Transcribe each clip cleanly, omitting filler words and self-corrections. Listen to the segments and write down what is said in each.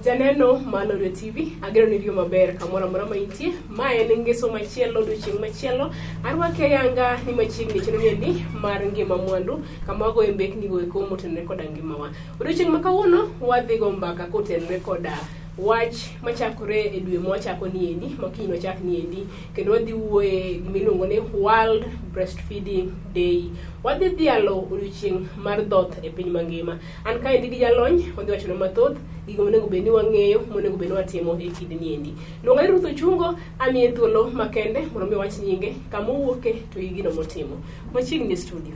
Janeno mar Lolwe TV, ageno ni riyo maber kamoro amora ma intie. Ma en ngeso machielo, odiochieng' machielo. Arwaki ayanga ni machiegni chenro niendi mar ngima mwandu, kama wagoye mbekni go eko motenore koda ngimawa. Odiochieng' ma kawuono wadhi go mbaka kotenore koda wach machakore e dwe mwachako niendi, ma kiny wachak niendi, kendo wadhi wuoye gima iluongo ni World Breastfeeding Day. Wadhi dhialo odiochieng' mar dhoth e piny mangima. An kaendi gi jalony, odhi wachonwa mathoth gigo monego bed ni wang'eyo, monego bed ni watimo e kinde niendi. Luonga ni Ruth Ochungo, amiye thuolo makende mondo mi owach nyinge, kama owuoke to gi gino motimo. Machiegni e studio.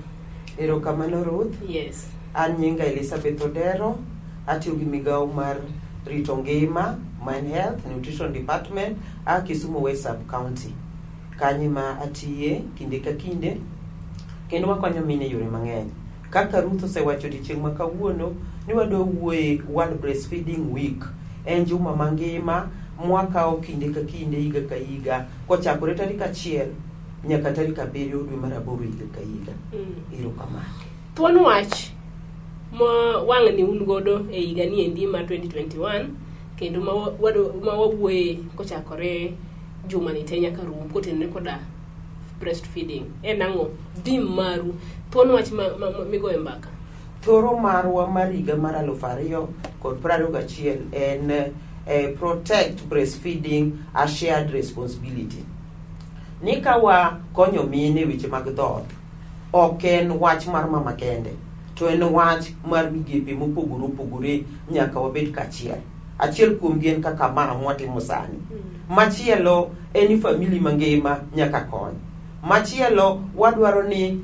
Erokamano Ruth. Yes. An nyinga Elizabeth Odero, atiyo gi migawo mar rito ngima, ma en Health Nutrition Department, a Kisumu West Sub County. Kanyo ema atiye kinde ka kinde, kendo wakonyo mine e yore mang'eny. Kaka Ruth osewacho odiechieng' ma kawuono ni wadwa wuoye World Breastfeeding Week. En juma mangima mwakawo kinde ka kinde higa ka higa kochakore tarik 1 nyaka tarik 7 dwe mar 8 higa ka higa. Erokamano. Thuon wach ma wang'ni un godo e higa ni endi mar 2021 kendo ma ma wawuoye kochakore juma ni te nyaka rum kotenore koda breastfeeding en ang'o? Theme maru thuon wach ma, ma, ma, migoyo mbaka. Thoro marwa mar higa mar 2021 en protect breastfeeding, a shared responsibility. Ni ka wakonyo mine e weche mag dhoth, ok en wach mar mama kende, to en wach mar migepe mopogore opogore nyaka wabed kachiel. Achiel kuomgi en kaka ma mwatimo sani. Machielo en ni famili mangima nyaka kony. Machielo wadwaro ni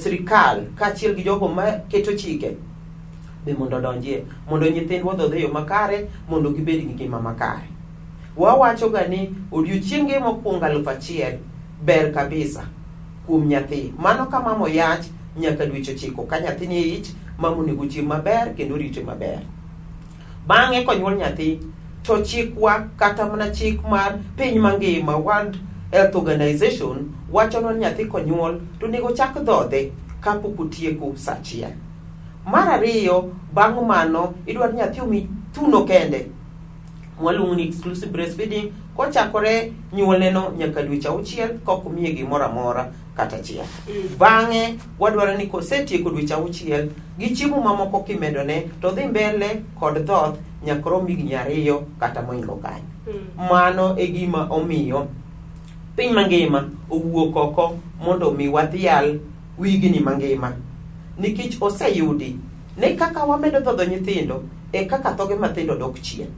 sirikal kaachiel gi jogo maketo chike be mondo odonjie, mondo nyithindwa odhodh e yo makare, mondo gibed gi ngima makare. Wawacho ga ni odiochienge mokwongo 1000 ber kabisa kuom nyathi. Mano ka mama oyach nyaka dweche 9 ka nyathi nie ich, mama onego ochiem maber kendo orite maber. Bang'e konyuol nyathi to chikwa kata mana chik mar piny mangima World Health Organization wachonwa ni nyathi konyuol to onego chak dhodhe kapok otieko sa 1. Mar ariyo, bang' mano idwaro ni nyathi omi thuno kende mwaluongo ni exclusive breastfeeding kochakore nyuolneno nyaka dweche 6 kok omiye gimoro amora kata achiel. Bang'e wadwaro ni kosetieko dweche 6 gi chiemo mamoko kimedone to dhi mbele kod dhoth nyaka rom higni 2 kata moingo kanyo. Mano e gima omiyo piny mangima owuok oko mondo omi wadhial wigni mangima, nikech oseyudi ni kaka wamedo dhodho nyithindo e kaka thoge mathindo dok chien.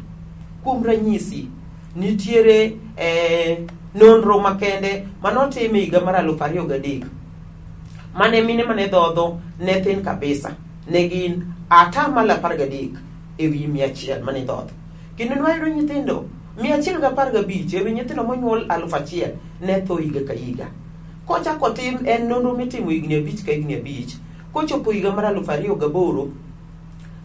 Kuom ranyisi, nitiere nonro makende manotim e higa mar 2003 mane mine mane dhodho ne thin kabisa, ne gin 13% e wi 100 mane dhodho, kendo ne wayudo nyithindo 115 e wi nyithindo monyuol 1000 ne tho higa ka higa. Kochako tim en nonro mitimo higni 5 ka higni 5, kochopo higa mar 2008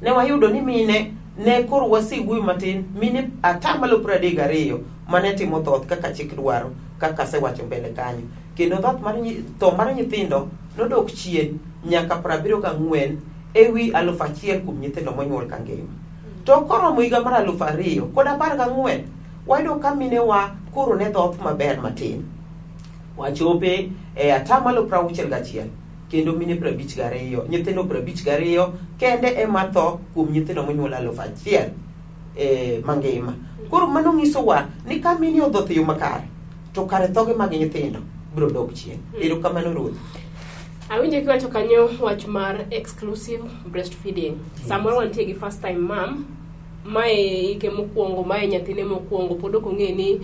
ne wayudo ni mine ne koro wasewuoyo matin, mine 32% mane timo dhoth kaka chik dwaro, kaka asewacho mbele kanyo, kendo dhoth mar tho mar nyithindo nodok chien nyaka 74 e wi 1000 kuom nyithindo monyuol ka ngima. To koromo higa mar 2014 wayudo ka minewa koro ne dhoth maber matin, wachope e 61% kendo mine 52, nyithindo 52 kende ema tho kuom nyithindo monyuol 1000 mangima. Koro mano nyisowa ni ka mine odhoth e yo makare to kare thoge mag nyithindo biro dok chien. Erokamano Ruth. Awinjo kiwacho kanyo wach mar exclusive breastfeeding. Samoro wantie gi first time mom, mae ike mokwongo, mae nyathine mokwongo, pod ok ong'e ni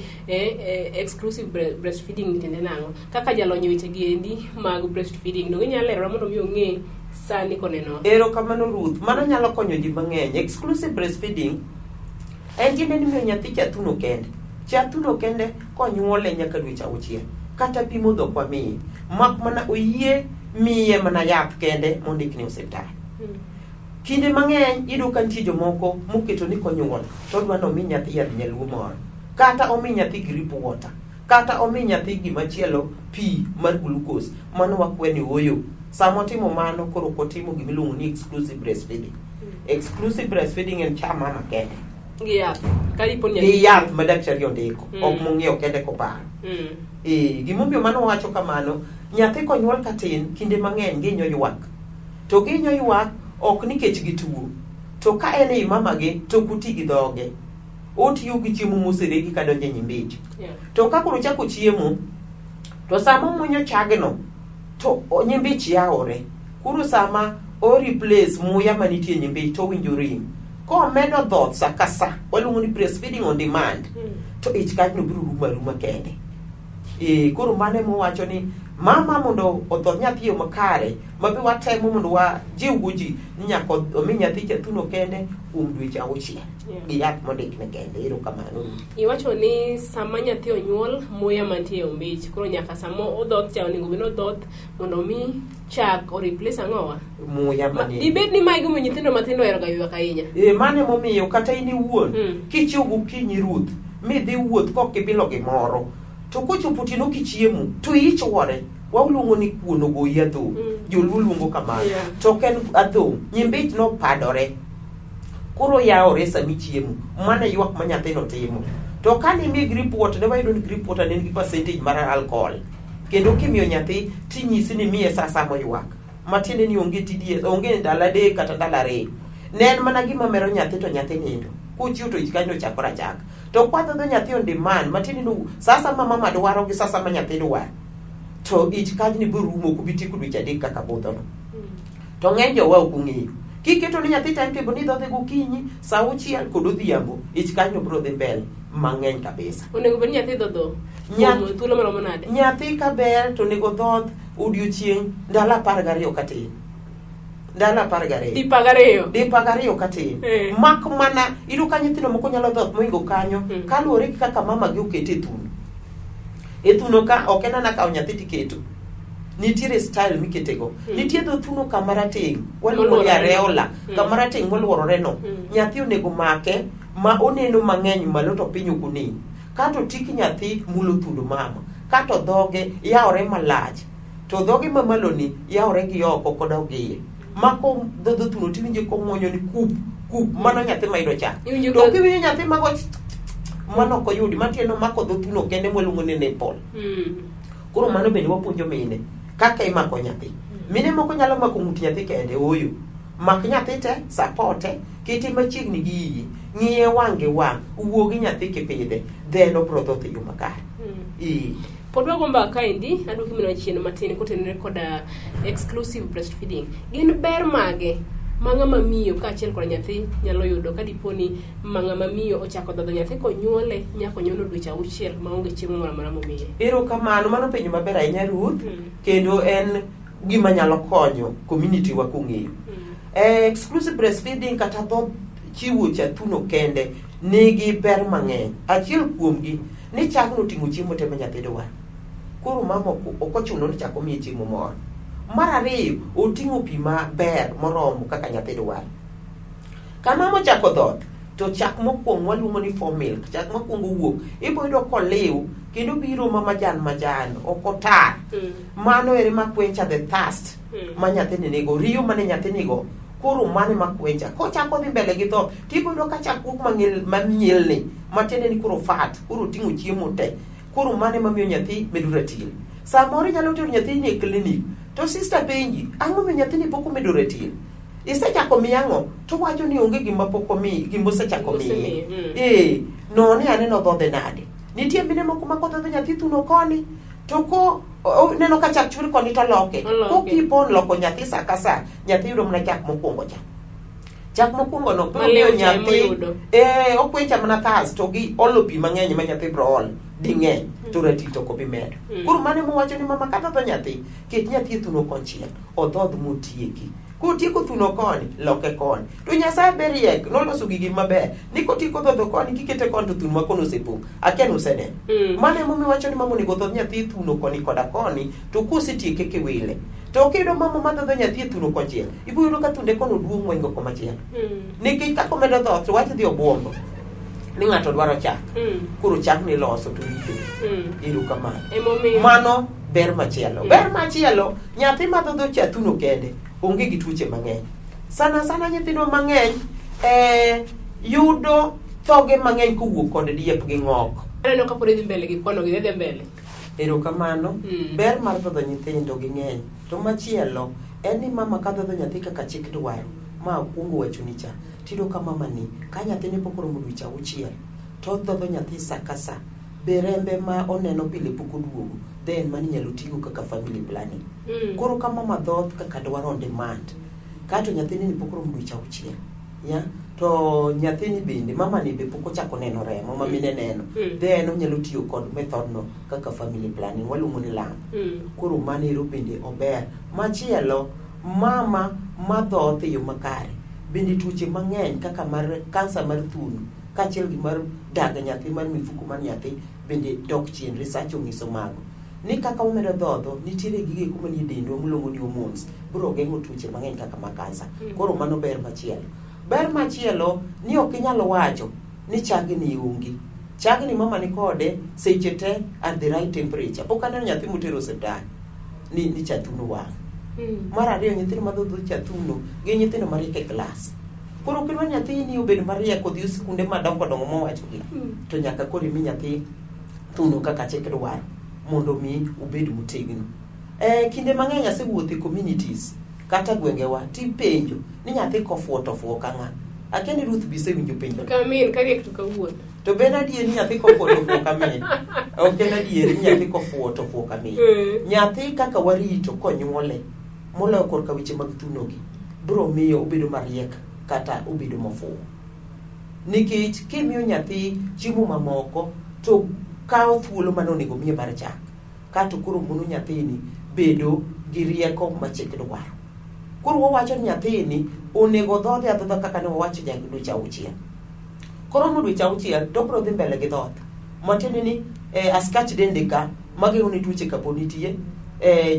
exclusive breastfeeding tiende nang'o. Kaka jalony e weche gi endi mag breastfeeding, donge inyalo lero mondo mi ong'e sani koneno? Erokamano Ruth, mano nyalo konyo ji mang'eny. Exclusive breastfeeding en tiende ni miyo nyathi cha thuno kende. Cha thuno kende konyuole nyaka dweche 6 kata pi modho ok wamiye, mak mana oyie miye mana yath kende mondikni e osiptal. Kinde mang'eny iyudo ka nitie jomoko moketo ni konyuol to odwa ni omi nyathi yadh nyaluo moro, kata omi nyathi grip water, kata omi nyathi gimachielo pi mar glucose. Mano wakwe ni ooyo. Sama otimo mano koro ok otimo gimiluongo ni exclusive breastfeeding. Exclusive breastfeeding en cha mama kende. Gi yath. Ka dipo ni Gi yath ma daktari ondiko, ok mong'iewo kende koparo. Ee, gimomiyo mano wacho kamano, nyathi konyuol katin, kinde mang'eny gihinyo ywak. To gihinyo ywak ok nikech gituo. To ka en ei mamagi, to ok oti gi dhoge. Otiyo gi chiemo moseregi kadonjo e nyimbich. To ka koro ochako chiemo, to sama omuonyo chagno, to nyimbich yawore. Koro sama o replace muya manitie e nyimbich to owinjo rem. Komedo dhoth sa ka sa, waluongo ni breastfeeding on demand, to ich kachno biro rumo aruma kende. Ee, koro mano ema owacho ni mama mondo odhodh nyathi e yo makare, ma be watemo mondo wajiwgo ji ni nyaka omi nyathi chathuno kende kuom dweche auchiel gi yath mondikne kende. Erokamano. Iwacho ni sama nyathi onyuol, muya mantie e ombich, koro nyaka sama odhoth cha onego bed ni odhoth mondo omi chak o replace ang'owa? Muya manie. Dibed ni mae gimomiyo nyithindo matindo ohero ga ywak ahinya. E, mano emomiyo kata in iwuon kichiew gokinyi Ruth midhi wuoth kok ibilo gimoro to kochopo otieno kichiemo to iyi chwore waluongo ni kuon ogoyi adhong'. Joluo luongo kamano. To ok en adhong', nyimbich nopadore. Koro yawore sama ichiemo. Mano e ywak ma nyathino timo. To ka nimiye grip water, ne wayudo ni grip water ne nigi percentage mar alcohol. Kendo kimiyo nyathi tinyisi ni miye sa asaya moywak. Matiende ni onge TDS, onge ndalo adek kata ndalo ariyo. Ne en mana gima mero nyathi to nyathi nindo. Kochiew to ich kanyo chakore achaka. To kwadhodho nyathi on demand, matiende ni sa asaya ma mama dwaro gi sa asaya ma nyathi dwaro, to ich kajni biro rumo ok obi tieko dweche adek kaka budhono. To ng'eny jowa ok ong'eyo. Kiketo ne nyathi timetable ni idhodhe gokinyi, sa auchiel kod odhiambo, ich kanyo biro dhi mbele mang'eny kabisa. Onego bed ni nyathi dhodho kuom thuolo maromo nade? Nyathi kaber to onego dhodh odiochieng' ndalo 12 katin. Ndalo 12. Dipa gariyo. Dipa gariyo katin. Mak mana iyudo ka nyithindo moko nyalo dhoth mohingo kanyo kaluwore gi kaka mama gi okete e thuno. E thuno ka ok en ana kawo nyathi tiketo. Nitiere style miketego. Nitie dho thuno kama rateng' waluongo ni areola, kama rateng' moluorore no. Nyathi onego make ma oneno mang'eny malo to piny ok onen. Kato tik nyathi mulo thund mama, kato dhoge yawore malach. To dhoge mamalo ni yawore gi oko koda gi iye. Ma ko dhodho thuno tiwinje komuonyo ni kup kup, mano nyathi mayudo chak. Iwinjo To ka- kiwinjo nyathi mago mano ok oyudi, matiende omako dho thuno kende mwaluongo ni nipple. Koro mano bende wapuonjo mine kaka imako nyathi. Mine moko nyalo mako ng'ut nyathi kende, ooyo. Mak nyathi te, sapote, kete machiegni gi iyi, ng'iye wang' gi wang', wuo gi nyathi kipidhe, then obro dhoth e yo makare. Ee. Pod wago mbaka kaendi, aduoki mana chien matin kotenore koda exclusive breastfeeding. Gin ber mage ma ng'ama miyo kaachiel kod nyathi nyalo yudo ka dipo ni ma ng'ama miyo ochako dhodho nyathi konyuole nyaka onyuolo dweche auchiel maonge chiemo moro amora momiye? Erokamano, mano penjo maber ahinya Ruth, kendo en gima nyalo konyo community wa kong'eyo. Exclusive breastfeeding kata dho chiwo chathuno kende nigi ber mang'eny. Achiel kuomgi ni chagno oting'o chiemo te ma nyathi dwaro. Koro mama ok ochuno ni chak omiye chiemo moro. Mar ariyo, oting'o pi maber moromo kaka nyathi dwaro. Ka mama ochako dhoth, to chak mokwongo waluongo ni foremilk, chak mokwongo wuok, ibiro yudo koliw kendo biro ma majan majan, ok otar. Mano ere ma quench the thirst ma nyathini nigo, riyo mane nyathi nigo, koro mano ema quench. Kochako dhi mbele gi dhoth, tibiro yudo ka chak wuok manyilni, matiende ni koro fat, koro oting'o chiemo te. Koro mano ema miyo nyathi medo ratil. Samoro inyalo tero nyathini e klinik, to sista penji, ang'o momiyo nyathini pok omedo ratil? Isechako miye ang'o? To wacho ni onge gima pok omiye, gima osechako miye. Ee, none ane nodhodhe nade. Nitie mine moko ma kodhodho nyathi thuno koni, to ko neno ka chak chwer koni to loke. Ko keep on loko nyathi sa ka sa, nyathi yudo mana chak mokwongo cha. Chak mokwongo no biro miyo nyathi okwencha mana thirst to gi olo pi mang'eny ma nyathi biro olo ding'eny to ratil to ok obi medo. Koro mano ema wacho ni mama ka dhodho nyathi, ket nyathi e thuno konchiel, odhodh motieki. Kotieko thuno koni, loke koni. To Nyasaye be riek, noloso gigi maber. Ni kotieko dhodho koni, kikete koni to thuno ma kono osepong'. Akia ni useneno. Mano emomiyo wacho ni mama onego odhodh nyathi e thuno koni koda koni, to kosetieke kiwile. To kiyudo mama madhodho nyathi e thuno konchiel, ibiro yudo ka thunde kono duong' mohingo komachielo. Nikech kaka omedo dhoth, to wach dhi obuongo. Ni ng'ato dwaro chak. Koro chak ni loso to rito. Erokamano. Mano ber machielo. Ber machielo, nyathi madhodho cha thuno kende onge gi tuoche mang'eny. Sana sana nyithindwa mang'eny yudo Thoge mang'eny kowuok kod diep gi ng'ok. Aneno ka pod idhi mbele gi kwano gi dhi mbele. Erokamano. Mm. Ber mar dhodho nyithindo gi ng'eny. To machielo en ni mama ka dhodho nyathi kaka chik dwaro, ma akwongo wachoni cha, tiyudo ka mama ni ka nyathine pok oromo dweche auchiel, to odhodho nyathi sa ka sa. Be rembe ma oneno pile pok oduogo, then mano inyalo tigo kaka family planning. Koro ka mama dhoth kaka dwaro on demand, kato nyathini ni pok oromo dweche auchiel, ya to nyathini bende mama ni be pok ochako neno remo ma mine neno, then onyalo tiyo kod method no kaka family planning, waluongo ni lam. Koro mano ero bende ober. Machielo, mama madhoth e yo makare bende tuoche mang'eny kaka mar kansa mar thuno kaachiel gi mar dag nyathi mar mifuko mar nyathi bende dok chien. Research onyiso mago ni kaka wamedo dhodho nitiere gige eko manie dendwa miluongo ni hormones biro geng'o tuoche mang'eny kaka mar kansa. Koro mano ber machielo. Ber machielo ni ok inyal wacho ni chagni onge. Chagni mama ni kode seche te at the right temperature. Pok aneno nyathi motero osiptal ni cha thuno wang'. Mar ariyo, nyithindo madhodho cha thuno gin nyithindo mariek e klas. Koro kidwa nyathini obed mariek odhi e sikunde madongo dongo mowachogi, to nyaka koro imi nyathi thuno kaka chik dwaro mondo mi obed motegno. Kinde mang'eny asewuotho e communities kata gwengewa tipenjo ni nyathi kofuwo to fuwo ka ng'a. Akia ni Ruth be isewinjo penjo no. Kamin, kariek to kawuon. To be en adier ni nyathi kofuwo to fuwo ka min? Ok en adier ni nyathi kofuwo to fuwo ka min. Nyathi kaka warito konyuole moloyo korka weche mag thunogi biro miyo obedo mariek kata obedo mofuwo. Nikech kimiyo nyathi chiemo mamoko to kawo thuolo mane onego miye mar chak. Kato koro mono nyathini bedo gi rieko ma chik dwaro. Koro wawacho ni nyathini onego dhodhe adhodha kaka ne wawacho nyaka dweche auchiel. Koromo dweche auchiel to obiro dhi mbele gi dhoth. Matiende ni askach dende ka mageng'o ne tuoche kapod nitie,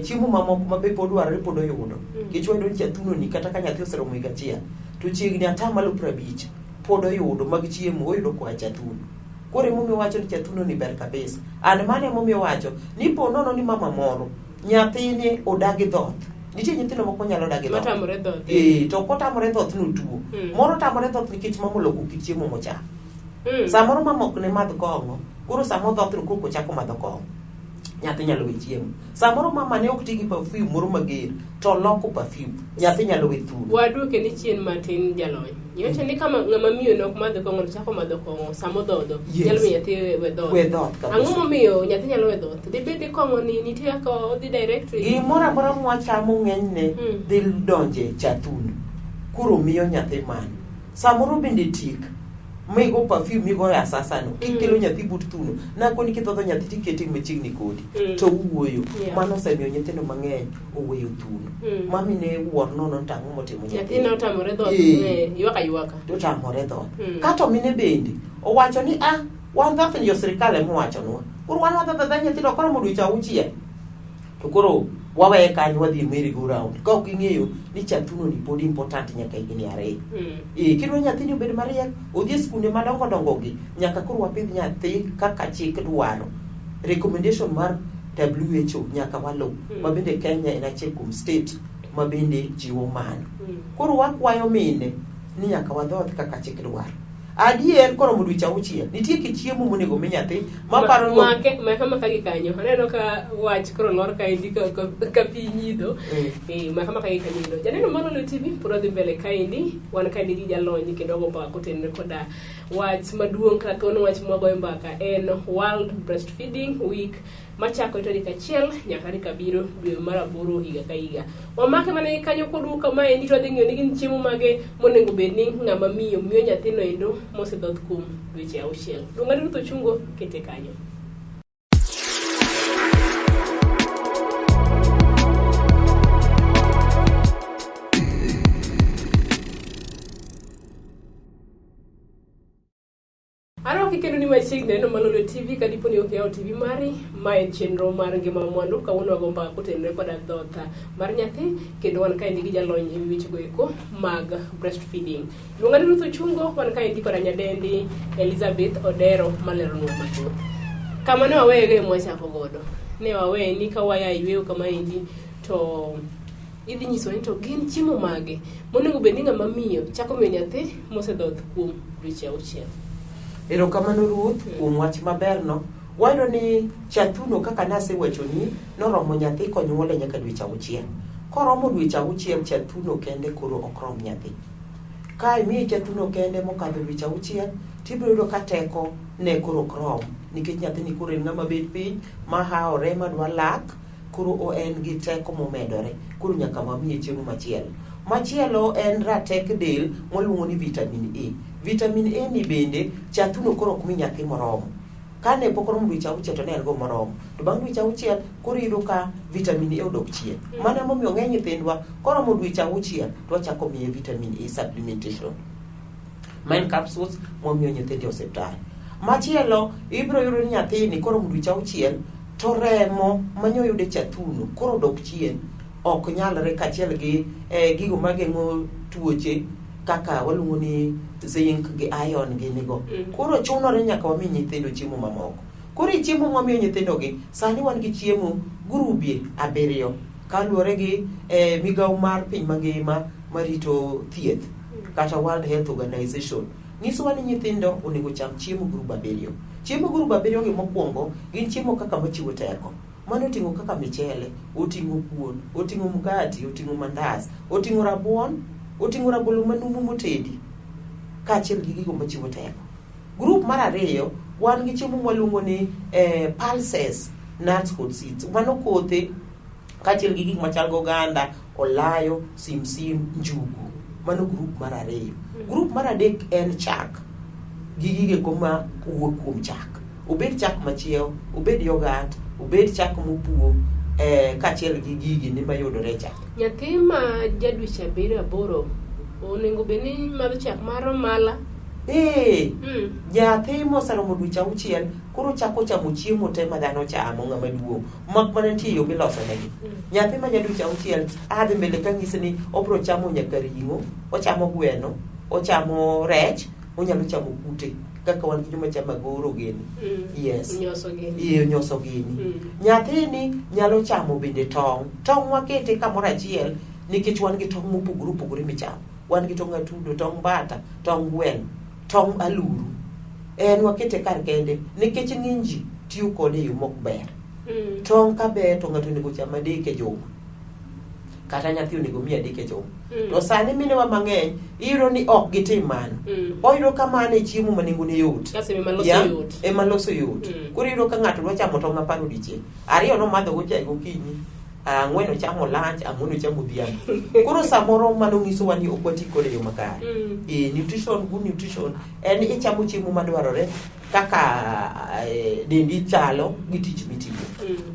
chiemo mamoko ma be pod dwarore pod oyudo. Nikech wayudo ni chathuno ni kata ka nyathi oseromo higa achiel to chiegni atamalo 50 pod oyudo mag chiemo oyudo koa e chathuno. Koro emomiyo wacho ni chathuno ni ber kabisa. An mano emomiyo wacho ni po nono ni mama moro nyathine odagi dhoth. Nitie nyithindo moko nyalo dagi dhoth. Matamore dhoth. To kotamore dhoth notuo. Moro tamore dhoth nikech mama oloko kit chiemo mochamo. Samoro mama ok ne madh kong'o, koro sama odhoth no kok ochako madho kong'o. Nyathi nyalo we chiemo. Samoro mama ne ok ti gi perfume moro mager, to oloko perfume. Nyathi nyalo we thuno. Waduoke ni chien matin jalony. Iwacho ni kama ng'ama miyo ne ok madh kong'o to chako madho kong'o sama odhodho. Yes. Nyalo miyo nyathi we dhoth. We dhoth kabisa. Ang'o momiyo nyathi nyalo we dhoth? Dibed ni kong'o ni nitie kaka odhi directly. Gimoro amora mwachamo ng'enyne dhi donje chathuno. Koro miyo nyathi mano. Samoro bende tik migo perfume migoyo asasa no kikelo nyathi but thuno nakoni kidhodho nyathi tikete machiegni kodi to uwuoyo. Mano osemiyo nyithindo mang'eny oweyo thuno. Mami ne wuor nono to ang'o motimo nyathi. Nyathi notamore dhoth, ywak aywaka. Totamore dhoth. Kato mine bende owacho ni ah wan dhoth ni jo sirikal ema owachonwa. Koro wan wadhodho adhodha nyithindo koromo dweche auchiel. To koro waweye kanyo wadhi e merry go round. Ka ok ing'eyo ni chathuno ni pod important nyaka higni 2. Kidwa nyathini obed mariek, odhi e skunde madongo dongo gi, nyaka koro wapidh nyathi kaka chik dwaro. Recommendation mar WHO nyaka waluw, ma bende Kenya en achiel kuom state ma bende jiwo mano. Koro wakwayo mine ni nyaka wadhodh kaka chik dwaro. Adier koromo dweche auchiel, nitie kit chiemo monego mi nyathi maparo ni Make maka maka gi kanyo. Aneno ka wach koro lor kaendi ka pi nyidho. Maka maka gi kanyo endo. Janeno mar Lolwe TV pod wadhi mbele kaendi. Wan kaendi gi jalony kendo wago mbaka kotenore koda wach maduong' kata thuon wach mwagoyo mbaka en World Breastfeeding Week machako tarik 1 nyaka tarik 7 dwe mar 8 higa ka higa. Wamake mana gi kanyo kodu kama endi to wadhi ng'iyo ni gin chiemo mage monego bed ni ng'ama miyo miyo nyathino endo mosedhoth kuom dweche 6. Luonga ni Ruth Ochungo, kete kanyo. Arwaki kendo ni machiegni neno Malolo TV ka dipo ni ok yawo TV mari, ma en chenro mar ngima mwandu. Kawuono wago mbaka kotenore koda dhoth mar nyathi kendo wan kaendi gi jalony e wi wechego eko mag breastfeeding. Luonga ni Ruth Ochungo, wan kaendi koda nyadendi Elizabeth Odero maleronwa mathoth. Kama ne waweyego ema wachako godo. Ne waweye ni ka waya e yweyo kama endi to idhi nyiso ni to gin chiemo mage monego bed ni ng'ama miyo chako miyo nyathi mosedhoth kuom dweche 6. Erokamano Ruth kuom wach maberno. Wayudo ni chathuno kaka nasewachoni noromo nyathi konyuole nyaka dweche auchiel. Koromo dweche auchiel chathuno kende koro ok rom nyathi. Ka imiye chathuno kende mokadho dweche auchiel tibiro yudo ka teko ne koro ok rom nikech nyathini koro en ng'ama bet piny mahawore madwa lak koro en gi teko momedore koro nyaka wamiye chiemo machielo. Machielo en ratek del mwaluongo ni vitamin A. Vitamin A ni bende chathuno koro ok mi nyathi moromo. Kane pok oromo dweche auchiel to ne en go moromo. To bang' dweche auchiel koro iyudo ka vitamin A odok chien. Mano emomiyo ng'eny nyithindwa koromo dweche auchiel to wachako miye vitamin A supplementation. Ma en capsules mwamiyo nyithindo e osiptal. Machielo ibiro yudo ni nyathini koromo dweche auchiel to remo manyo yudo e chathuno koro odok chien ok nyalre kaachiel gi gigo mageng'o tuoche kaka waluongo ni zinc gi iron gini go. Koro chunore nyaka wami nyithindo chiemo mamoko. Koro e chiemo mwamiyo nyithindo gi, sani wan gi chiemo grubie abiriyo kaluwore gi migawo mar piny mangima marito thieth kata World Health Organization nyisowa ni nyithindo onego cham chiemo grub abiriyo. Chiemo grub abiriyo gi mokwongo gin chiemo kaka machiwo teko. Mano oting'o kaka michele, oting'o kuon, oting'o mkati, oting'o mandas, oting'o rabuon, oting'o rabolo manumu motedi, kaachiel gi gigo machiwo teko. Grup mar ariyo, wan gi chiemo mwaluongo ni pulses, nuts kod seeds. Mano kothe kaachiel gi gik machal gi oganda, olayo, simsim, njugu. Mano grup mar ariyo. Grup mar adek en chak gi gige ma wuok kuom chak. Obed chak machiew, obed yogurt, obed chak mopuo, kaachiel gi gigi ni mayudore e chak. Nyathi ma ja dweche abiriyo aboro onego bed ni madho chak mar mala? Nyathi moseromo dweche auchiel koro chako chamo chiemo te ma dhano chamo ng'ama duong' mak mana nitie yo miloso negi. Nyathi ma ja dweche auchiel adhi mbele kanyise ni obiro chamo nyaka ring'o, ochamo gweno, ochamo rech, onyalo chamo kute kaka wan gi joma chamo agoro gini. Yes. Nyoso gini. Ee, nyoso gini. Nyathini nyalo chamo bende tong'. Tong' wakete kamoro achiel nikech wan gi tong' mopogore opogore michamo. Wan gi tong' atudo, tong' mbata, tong' gweno, tong' aluru. En wakete kar kende nikech ng'eny ji tiyo kode e yo mok ber. Tong' ka ber to ng'ato onego cham adek e juma. Kata nyathi onego mi adek e juma. To sani minewa mang'eny iyudo ni ok gitim mano. Oyudo ka mano e chiemo ma nengone yot. Kasto ema loso yot. Ema loso yot. Koro iyudo ka ng'ato dwa chamo tong' apar odiechieng'. Ariyo nomadho go chai gokinyi, ang'wen ochamo lunch, ang'wen ochamo odhiambo. Koro samoro mano nyisowa ni ok wati kode e yo makare. Nutrition, good nutrition en ichamo chiemo madwarore kaka dendi chalo gi tich mitiyo.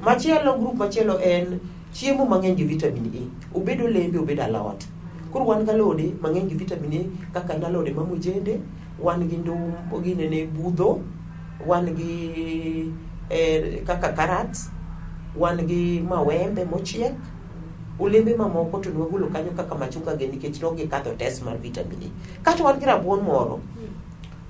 Machielo, group machielo en chiemo mang'eny gi vitamin A. Obed olembe, obed alot. Koro wan gi alode mang'eny gi vitamin A kaka en alode ma mojende, wan gi ndum, ginene budho, wan gi kaka carrots, wan gi mawembe mochiek, olembe mamoko to nwagolo kanyo kaka machunga gi nikech ne ok gikadho test mar vitamin A. Kato wan gi rabuon moro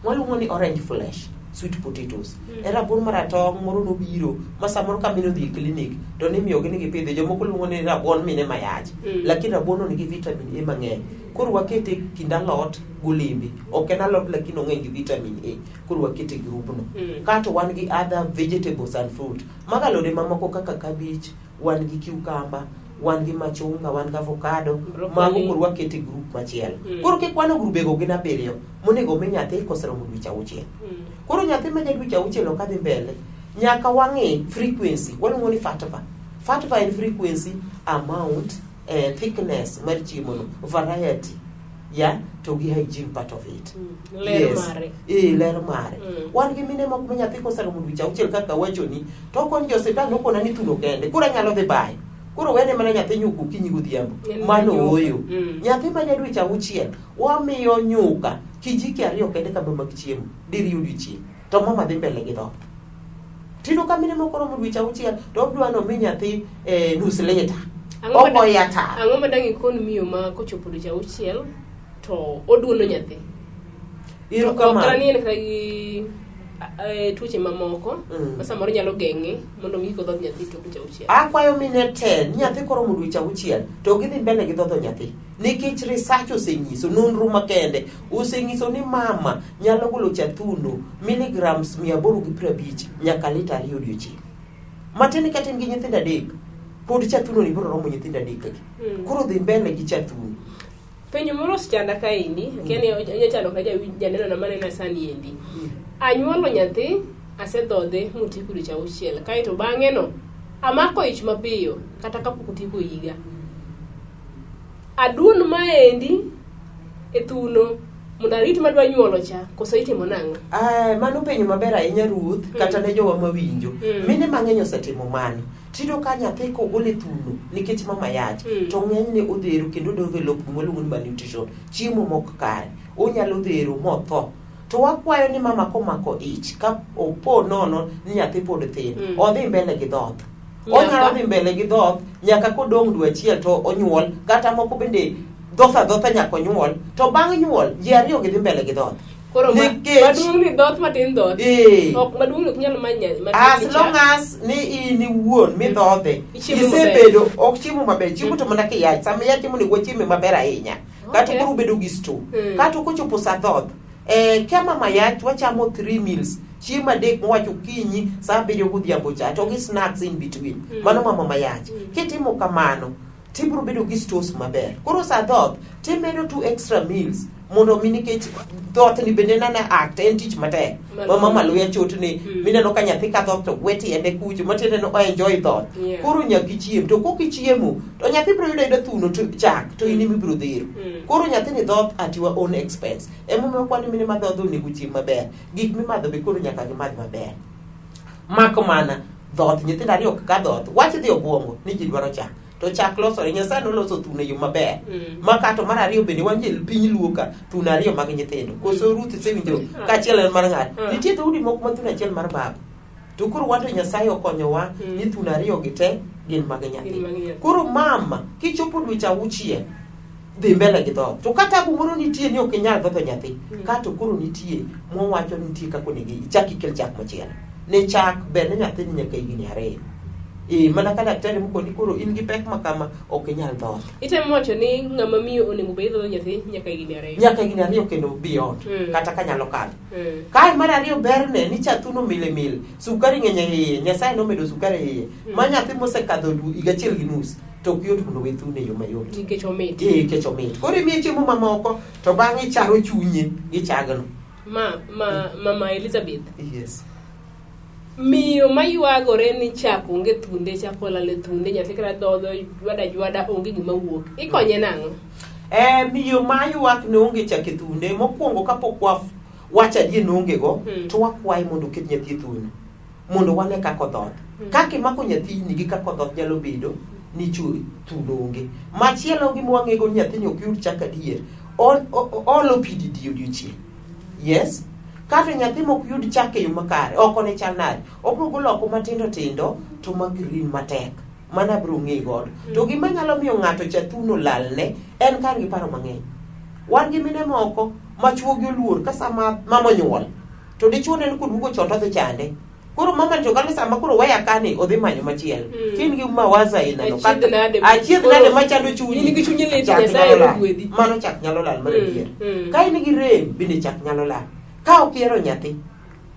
waluongo ni orange flesh sweet potatoes. En rabuon maratong' moro nobiro ma samoro ka mine odhi e clinic to nimiyogi ni gipidhe. Jomoko luongo ni rabuon mine mayach. Lakini rabuon no nigi vitamin A mang'eny. Koro wakete kind alot golembe. Ok en alot lakini ong'eny gi vitamin A. Koro wakete e grubno. Kato wan gi other vegetables and fruit. Mago alode mamoko kaka cabbage, wan gi cucumber, wan gi machunga, wan gi avocado. Broccoli. Mago koro wakete e group machielo. Koro kikwano grubego gin abiriyo monego omi nyathi koseromo dweche auchiel. Koro nyathi ma ja dweche auchiel ok adhi mbele, nyaka wang'i frequency, waluongo ni FATVA. FATVA en frequency, amount, thickness mar chiemo no, variety, ya, to gi hygiene part of it. Ler Yes. mare. Ler mare. Wan gi mine moko ma nyathi koseromo dweche auchiel kaka awachoni, to okoni jo osiptal nokona ni thuno kende, koro anyalo dhi bayo. Koro wene mana nyathi nyuka okinyi godhiambo. En Mano nyuka. ooyo. Nyathi ma ja dweche auchiel, wamiyo nyuka kijike ariyo kende kama mag chiemo diriyo odiochieng', to mama dhi mbele gi dhoth. Tiyudo ka mine moko romo dweche auchiel to odwa ni omi nyathi nus lita. Ogoye ataro. Ang'o ma dang' ikon miyo ma kochopo dweche auchiel to oduono nyathi? Erokamano. Ok ni en kata gi tuoche mamoko ma samoro nyalo geng'e mondo mi kik odhodh nyathi tok dweche auchiel. Akwayo mine te ni nyathi koromo dweche auchiel to gidhi mbele gi dhodho nyathi nikech research osenyiso nonro makende osenyiso ni mama nyalo golo cha thuno milligrams 850 nyaka lita 2 odiochieng'. Matiende kata in gi nyithindo adek pod cha thuno ni biro romo nyithindo adek gi. Koro dhi mbele gi cha thuno. Penjo moro osechanda kaendi, akia ni onya chando kata janeno na manena sani endi. Anyuolo nyathi, asedhodhe motieko dweche auchiel, kaeto bang'e no amako ich mapiyo kata kapok otieko higa. Aduon maendi e thuno mondo arit madwa nyuolo cha, koso itimo nang'o? Mano penjo maber ahinya Ruth, kata ne jowa mawinjo. Mine mang'eny osetimo mano. Tiyudo ka nyathi kogol e thuno nikech mama yach, to ng'enyne odhero kendo develop gima waluongo ni malnutrition, chiemo mok kare. Onyalo dhero motho. To wakwayo ni mama komako ich, ka opo nono ni nyathi pod thin, odhi mbele gi dhoth. Onyalo dhi mbele gi dhoth nyaka kodong' dwe achiel to onyuol, kata moko bende dhoth adhotha nyaka onyuol, to bang' nyuol ji ariyo gidhi mbele gi dhoth. Koro maduong' ni dhoth matin dhoth. Ok maduong' ni ok nyal many matin. As long as ni in iwuon midhodhe, isebedo ok chiemo maber, chiemo to mana kiyach, sama iyach ema onego wachieme maber ahinya. Kata koro ubedo gi stew. Kata kochopo sa dhoth, ka mama yach wachamo 3 meals, chiemo adek mwacho okinyi, sa abiriyo godhiambo cha, to gi snacks in between. Mano mama mayach. Kitimo kamano, tibiro bedo gi stores maber. Koro sa dhoth, timedo 2 extra meals mondo mi nikech dhoth ni bende nana act en tich matek. Ma mama luya chotni, mineno ka nyathi ka dhoth to gwe tiende kucho, matiende ni o enjoy dhoth. Koro nyaka ichiem, to kok ichiemo, to nyathi biro yudo ayuda thuno to chak, to in ema ibiro dhero. Koro nyathini dhoth at your own expense. Emomiyo wakwani mine madhodho onego ochiem maber. Gik mimadho be koro nyaka gimadh maber. Mak mana dhoth, nyithindo ariyo ka dhoth, wach dhi obwongo ni ji dwaro chak. To chak losore, Nyasaye noloso thuno e yo maber. Ma kato mar ariyo bende wan je piny Luo ka, thuno ariyo mag nyithindo. Koso Ruth isewinjo ka achiel en mar ng'ato. Nitie dhoudi moko ma thuno achiel mar baba. To koro wan to Nyasaye okonyowa ni thuno ariyo gi te gin mag nyathi. Koro mama, kichopo dweche auchiel, dhi mbele gi dhoth. To ka tabu moro nitie ni ok inyal dhodho nyathi, kato koro nitie mwawacho ni nitie kaka onego ichak ikel chak machielo. Ne chak ber ne nyathini nyaka higni 2. Mana ka daktari mokoni koro in gi pek ma kama ok inyal dhoth. Itemo wacho ni ng'ama miyo onego bed dhodho nyathi nyaka higni 2. Nyaka higni 2 kendo beyond, kata ka nyalo kadho. Kae mar ariyo berne ni cha thuno mile mile, sukari ng'eny e iye, Nyasaye nomedo sukari e iye. Ma nyathi mosekadho higa achiel gi nus to ok yot mondo we thuno e yo mayot. Nikech omit. Nikech omit. Koro imiye chiemo mamoko to bang'e icharo chunye gi chagno. Mama Elizabeth. Yes. Miyo maywagore ni chak onge thunde, chak olal e thunde, nyathi kata dhodho, jwada jwada, onge gima wuok. Ikonye nang'o? Miyo maywak ni onge chak e thunde, mokwongo kapok wacho adier ni onge go, to wakwaye mondo oket nyathi e thuno. Mondo wane kaka odhoth. Kaka imako nyathini gi kaka odhoth nyalo bedo ni thuno onge. Machielo gima wang'ego ni nyathini ok yud chak adier, olo pi didi odiochieng'. Yes. Kato nyathi mok yud chak e yo makare, oko ne chal nade? Obiro golo oko matindo tindo to ma green matek. Mano abiro ng'e godo. To gima nyalo miyo ng'ato cha thuno lalne en ka en gi paro mang'eny. Wan gi mine moko ma chuogi oluor ka sama mama onyuol to dichuo neno koduogo chon to odhi chande. Koro mama to kata sama koro weya kani odhi manyo machielo. Kin gi mawaza ina no. Achiedh nade. Achiedh nade machando chunyi. In gi chunyi lit, Chak Nyasaye nyalo lal. ogwedhi. Mano chak nyalo lal mar adier. Ka in gi rem bende chak nyalo lal. Ka ok ihero nyathi,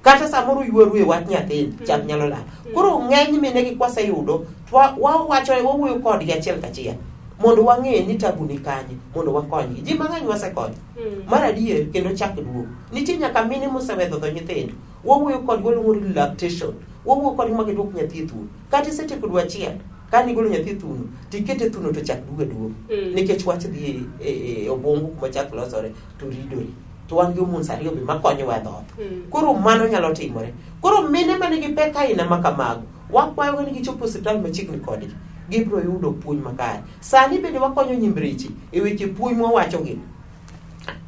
kata samoro ywaru e wach nyathini, chak nyalo lal. Koro ng'eny mine gi kwaseyudo, to wawacho, wawuoyo kodgi achiel kachiel mondo wang'e ni tabu ni kanye, mondo wakonygi. Ji mang'eny wasekonyo. Mar adier kendo chak duogo. Nitie nyaka mine mosewe dhodho nyithindo. Wawuoyo kodgi, waluongo ni lactation. Wawuoyo kodgi ma giduok nyathi e thuno. Kata isetieko dwe achiel, kane igolo nyathi e thuno, tikete e thuno to chak duogo aduoga. Nikech wach dhi e obwongo kuma chak losore to ridore. To wan gi hormones ariyo be makonyowa e dhoth. Koro mano nyalo timore. Koro mine manigi pek aina ma kamago, wakwayogi ni gichop e osiptal machiegni kodgi. Gibiro yudo puonj makare. Sani bende wakonyo nyimbreche e weche puonj mwawachogi.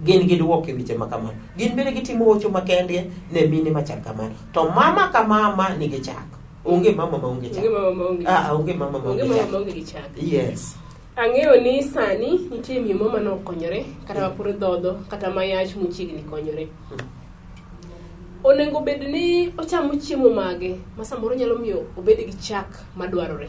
Gin gi duoko e weche ma kamano. Gin bende gitimo hocho makende ne mine machal kamano. To mama ka mama nigi chak. Onge mama maonge chak. Onge mama maonge Ah, onge mama Onge maonge mama chak. maonge gi chak. Yes. Ang'eyo ni sani nitie miyo moro mane okonyore, kata mapod dhodho, kata mayach mochiegni konyore. Onego bed ni ochamo chiemo mage ma samoro nyalo miyo obed gi chak madwarore.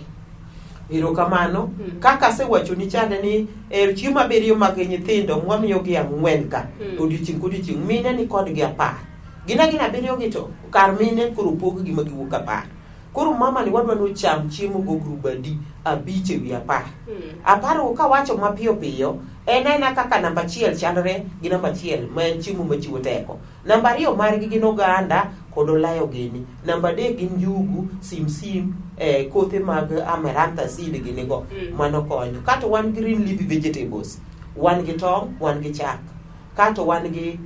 Erokamano. Kaka asewachoni chande ni e chiemo abiriyo mag nyithindo mwamiyogi ang'wen ka odiochieng' kodiochieng' mine ni kodgi apar. Gin agina abiriyo gi to kar mine koro opog gi ma giwuok apar. Koro mama ni wadwa ni ocham chiemo go grube adi? Abich ewi apar. Apar go kawacho mapiyo piyo en aena kaka namba achiel chalre gi namba achiel ma en chiemo machiwo teko. Namba ariyo margi gin oganda kod olayo gini. Namba adek gin njugu, simsim, kothe mag amaranthus seed gini go. Mano konyo. Kato wan green leafy vegetables. Wan gi tong', wan gi chak. Kato wan gi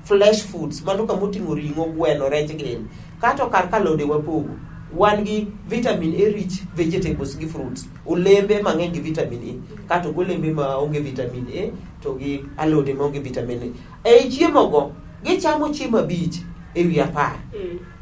flesh foods, mano kama oting'o ring'o, gweno, rech gini. Kato kar ka alode wapogo. Wan gi vitamin A rich vegetables gi fruits. Olembe mang'eny gi vitamin A. Kato golembe ma onge vitamin A to gi alode maonge vitamin A. Ei chiemo go, gichamo chiemo abich ewi apar.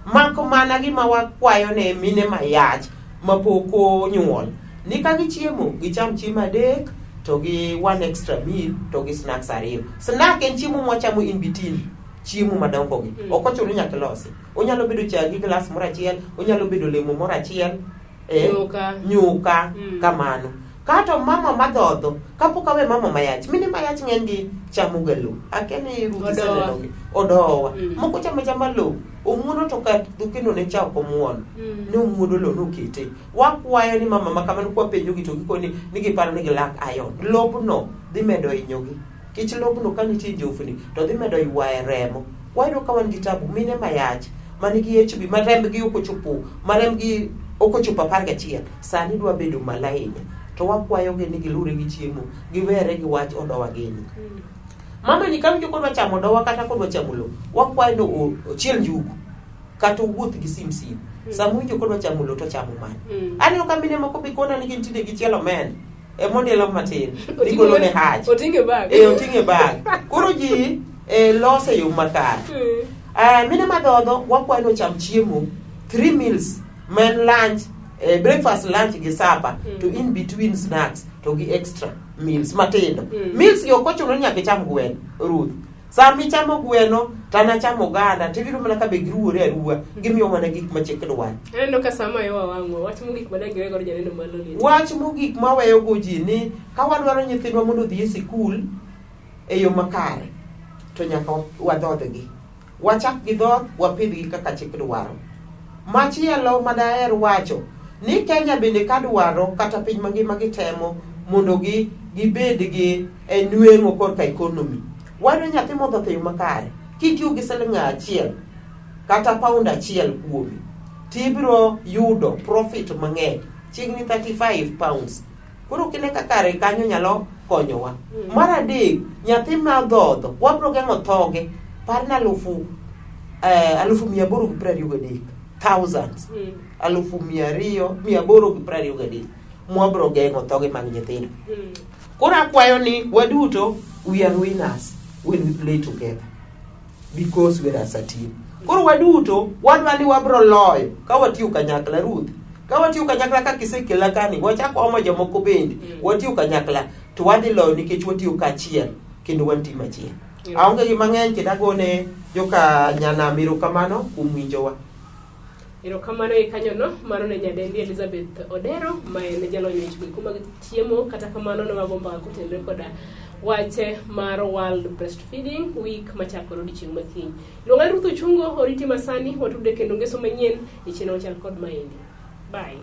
Mak mana gima wakwayo ne mine mayach mapok onyuol ni ka gichiemo gicham chiemo adek to gi one extra meal to gi snacks ariyo. Snack en chiemo mwachamo in between chiemo madongo gi. Ok ochuno ni nyaka ilosi. Onyalo bedo chai gi glass moro achiel, onyalo bedo olemo moro achiel, Nyuka. nyuka kamano. Kato mama madhodho, kapok awe mama mayach, mine mayach ng'eny gi chamo ga lo. Akia ni Ruth Odowa. isenenogi. Odowa. Moko chamo achama lo. Omuodo to ka kendo ne cha ok omuono. Ne omuodo lo nokete. Wakwayo ni mama ma kamano kwapenjogi to gikoni ni giparo ni gilak iron. Lobno dhi medo hinyogi. Kech lobno ka nitie njofni to dhi medo ywaye remo. Wayudo ka wan gi tabu mine mayach manigi HB ma rembgi ok ochopo ma rembgi ok ochopo 11 sani dwa bedo malo ahinya. To wakwayogi ni gilure gi chiemo, giwere gi wach odowa gini. Mama ni kawinjo kodwa chamo odowa kata kodwa chamo lo, wakwayo ni ochiel njugu kata owuoth gi simsim. Sama owinjo kodwa chamo lo to chamo mano. Aneno ka mine moko be kona ni gin tinde gichielo omena. Emondilo matin. Igolo ne hach. Oting'e bag. Oting'e bag. Koro ji lose e yo makare. Mine madhodho wakwayo ni ocham chiemo 3 meals ma en lunch, breakfast, lunch gi supper to in between snacks to gi extra meals matindo. Meals gi ok ochuno ni nyaka icham gweno, Ruth. Sama ichamo gweno to an achamo oganda to ibiro mana ka be giruwore aruwa, gimiyo mana gik ma chik dwaro. Aneno ka sama mayowa wang'wa, wach mogik ma dang' iwe godo janeno ma Lolita. Wach mogik maweyo go ji ni ka wadwaro nyithindwa mondo odhi e sikul e yo makare to nyaka wadhodhgi. Wachak gi dhoth, wapidhgi kaka chik dwaro. Machielo madaher wacho ni Kenya bende ka dwaro kata piny mangima gitemo mondo gi gibed gi nweng'o korka economy. Wayudo nyathi modhoth e yo makare kitiyo gi siling achiel kata pound achiel kuome tibiro yudo profit mang'eny chiegni 35 pounds. Koro kine ka kare kanyo nyalo konyowa. Mar adek, nyathi ma dhodho wabiro geng'o thoge par ni 823,000 thousands 2,823 mwabiro geng'o thoge mag nyithindo. Koro akwayo ni waduto we are winners when we play together because we are as a team. Koro waduto wadwa ni wabiro loyo ka watiyo kanyakla Ruth. Ka watiyo kanyakla kaka isekela kani, wachak waomo jomoko bende, watiyo kanyakla to wadhi loyo nikech watiyo kaachiel kendo wan team achiel. Aonge gi mang'eny kendo agone joka nyanam erokamano kuom winjowa. Erokamano e kanyono, mano ne nyadendi Elizabeth Odero ma en jalony weche goeko mag chiemo. Kata kamano ne wago mbaka kotenore koda wache mar World Breastfeeding Week machakore odiochieng' ma kiny. Luonga Ruth Ochungo, oriti masani, watude kendo ngeso manyien e chenro machal kod maendi. Bye.